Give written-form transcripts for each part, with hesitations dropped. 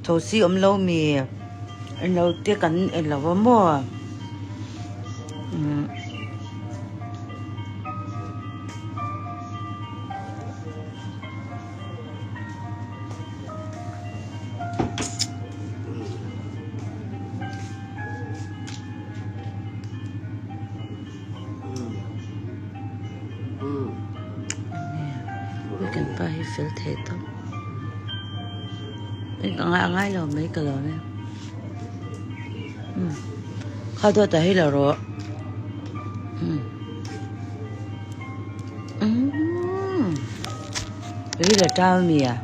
Thosi awm lo mi englo te kan en lo a maw umm. Weekend pa hi fel thei tawp ka ngai a ngai lo mai ka lo nia umm kha dawt ah hi la rawh umm umm hi la tau mi a.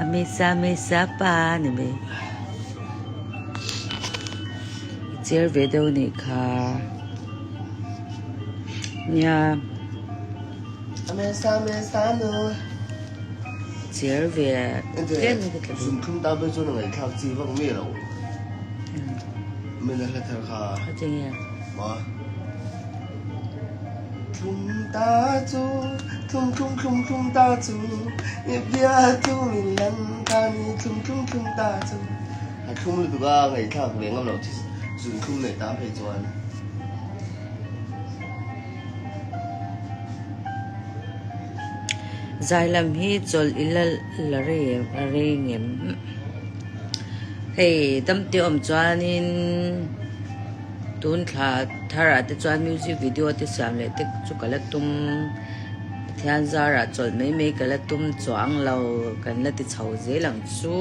A mesa mesa pa ni mai. I cher ve deuh nih kha. Nia. A mesa mesa nu. Cher ve tlem hi ka tla duh. Zunthum ta ber chuan a ngaihthlak chi vak mi lo. Min a hla thar kha. A chenge. Ma. Thlum ta chu, thlum thlum thlum thlum ta chu, i bia chu min lan ta ni thlum thlum thlum ta chu. A thlum lutuk a, ngaihthlak ve ngam loh chi zun thlum nei ta phei chuan. Zai lam hi chawlh i la la rei ngem. Hei damte awm chuanin. Tun thla tharah te chuan music video te siam leh te chu ka la tum Pathian zarah chawlh mai mai ka la tum chuang lo kan la ti chho zel ang chu.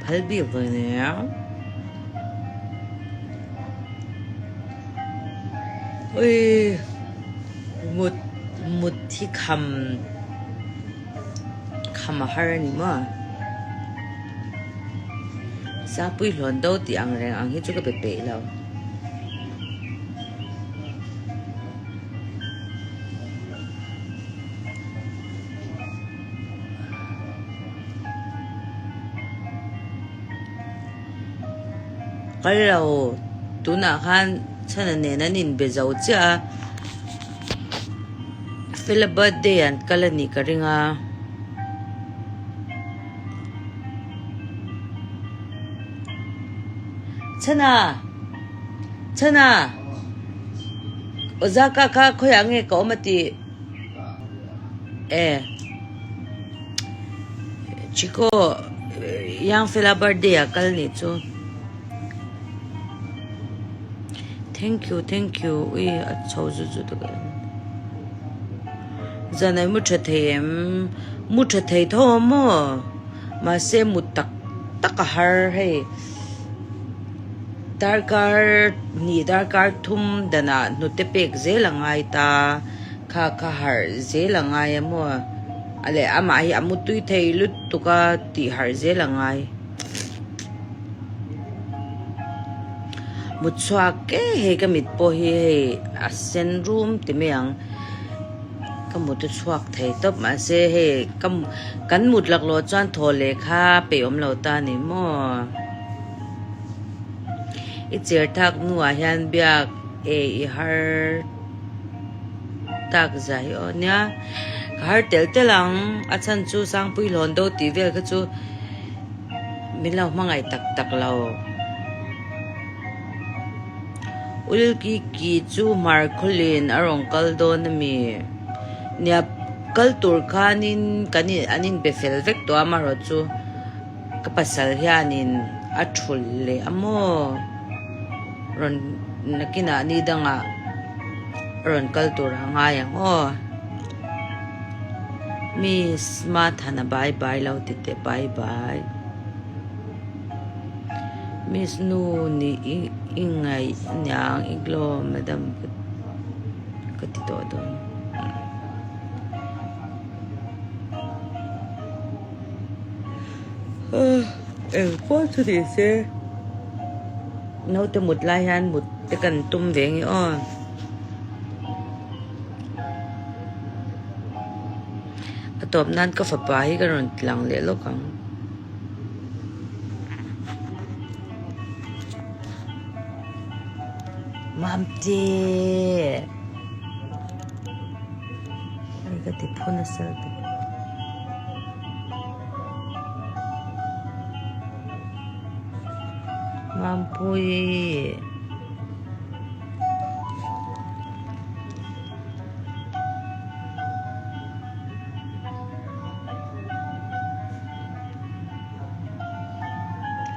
Phal bik ve nia. Ui mut mut hi kham kham a har a ni maw Sapui hlawn do tih ang reng ang hi chu ka be peih lo. Kal lo, tunah khan chhana nen an inbe zo chiah a, Fela birthday an kal a nih ka ring a. Chhana! Chhana! Ozaka kha khawiah nge ka awm a tih? E. Chico Young Fela birthday ah kal nih chu Thank you thank you ui a chho zut zut a ka en Zan ai mu tha thei em mu tha thei tho a maw mahse mu tak tak a har hei darkar hnih darkar thum danah hnute pek zel a ngai ta. Kha kha harh zel a ngai a maw? A leh amah hi a mutui thei lutuk a tih harh zel a ngai. Mutchhuak ke hei ka mit pawh hi hei a sen rum ti mai ang. Ka mut a chhuak thei tawp mahse hei ka kan mut laklawh chuan thaw leh kha peih awm lo ta a ni maw? I cher thak hnuah hian biak e i har. Tak zai aw nia ka har tel tel ang a chhan chu Sangpui hlawn do tih vel kha chu min lo hmangaih tak tak lo Ulki ki chu hmar khawlin a rawn kal dawn a mi nia kal tur khanin kan in an inbe fel vek tawh a amaherawh chu ka pasal hianin a thulh leh a maw. Rawn nakinah ni dangah rawn kal tur a ngai ang aw. Miss Mathana bye bye lo ti teh bye bye. Miss nu ni i ngaih aniang i glow madam ka ti tawh dawn. Engpawh chu ni se. Naute mut lai hian mut te kan tum ve nge aw. A tawp nan ka fapa hi ka rawn tlang leh lawk ang. Mamte! Hei ka ti phu nasa lutuk. Mampui!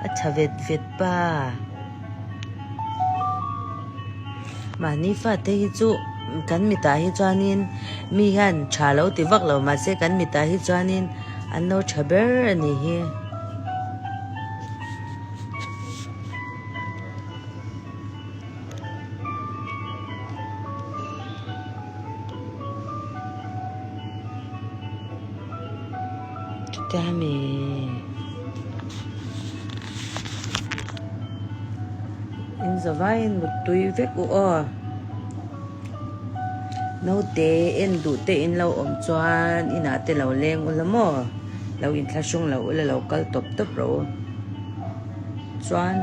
A tha vet vet pa. Mahni fate hi chu kan mitah hi chuanin mi hian tha lo ti vak lo mahse kan mitah hi chuanin an lo tha ber a nih hi. Chutia mi in zavaiin muttui vek u aw. Naute en duh te in lo awm chuan inah te lo leng ula maw? Lo inthlahrung lo ula lo kal tawp tawp rawh u. Chuan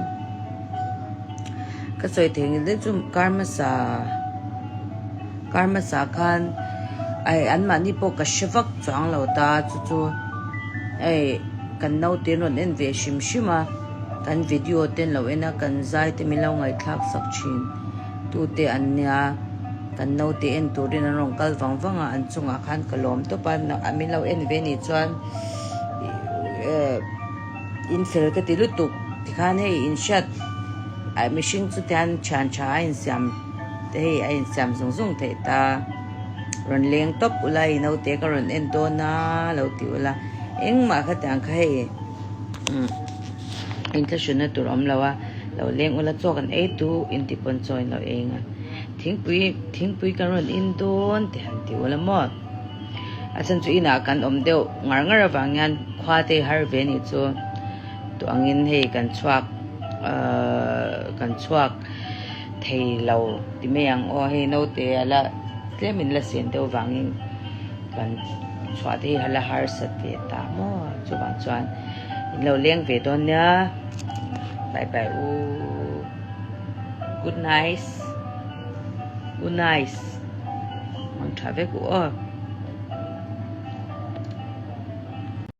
ka sawi thei ngil deuh chu kar hmasa kar hmasa khan ai an mahni pawh ka hre vak chuang lo ta chu chu hei kan naute an rawn en ve hrim hrim a kan video te an lo en a kan zai te min lo ngaihthlak sak thin tute an nia kan naute en turin an rawn kal vang vang a an chungah khan ka lawm tawp a min lo en ve nih chuan eh. In fel ka ti lutuk tikhan hei in hriat ah mihring chu tian thian tha a insiam te hei a insiam zung zung theih ta rawn leng tawp ula i naute ka rawn en dawn a lo ti ula engmah kha tiang kha hei umm inthlahrunna tur awm lo a lo leng ula chaw kan ei duh inti pawn chaw in lo eng a thingpui thingpui kan rawn in dawn ti han ti ula maw. A chhan chu inah kan awm deuh ngar ngar avang hian khua te har ve anih chu tawh angin hei kan chhuak ahh kan chhuak thei lo ti mai ang aw hei naute a la tlem in la sen deuh vangin kan chhuah te hi a la harsat ve ta maw chuvang chuan in lo leng ve dawn nia bye bye u good night good night. Mang tha vek u aw.